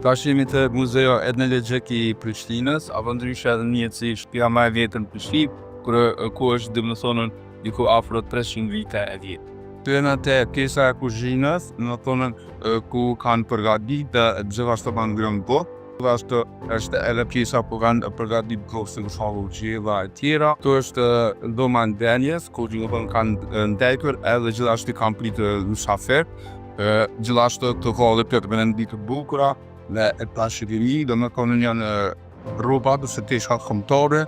Tash jemi te Muzeu Etnologjik i Prishtinës, apo ndryshe edhe njihet si shtëpia më e vjetër në Prishtinë, kur, ku është domethënë diku afro 300 vite e vjetër. Këtu jena te pjesa e kuzhinës, domethënë ku kanë përgatit dhe gjithashtu kanë ngrënë bukë. Gjithashtu është edhe pjesa ku kanë përgatit bukë si për shembull gjella e tjera. Këtu është dhoma e ndenjes, ku domethënë kanë ndejtur edhe gjithashtu kanë pritur mysafir. Gjithashtu këtu ka edhe plot vendi të bukura dhe e trashëgimi, domethënë janë rrobat ose teshat kombëtare.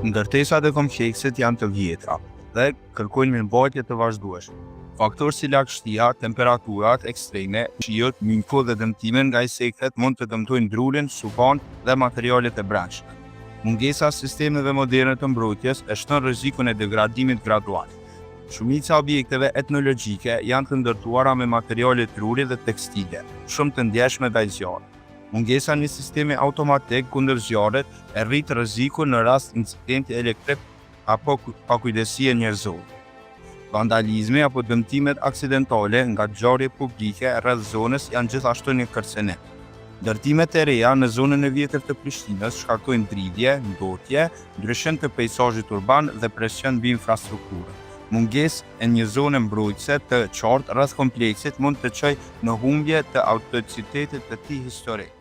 Ndërtesat e kompleksit janë të vjetra dhe kërkojnë mirëmbajtje të vazhdueshme. Faktorë si lagështia, temperaturat ekstreme, shiut, myku dhe dëmtimet nga insektet mund të dëmtojnë drurin, suvanë dhe materialet e brendshme. Mungesa e sistemeve moderne të mbrojtjes e shton rrezikun e degradimit gradual. Shumica e objekteve etnologjike janë të ndërtuara me materiale druri dhe tekstile, shumë të ndjeshme ndaj zjarrit. Mungesa e një sistemi automatik kundër zjarrit e rrit rrezikun në rast incidenti elektrik apo pakujdesie njerëzore. Vandalizmi apo dëmtimet aksidentale nga ngjarje publike rreth zonës janë gjithashtu një kërcënim. Ndërtimet e reja në zonën e vjetër të Prishtinës shkaktojnë dridhje, ndotje, ndryshim të peisazhit urban dhe presion mbi infrastrukturën. Mungesa e një zone mbrojtëse të qartë rreth kompleksit mund të çojë në humbje të autenticitetit të tij historik.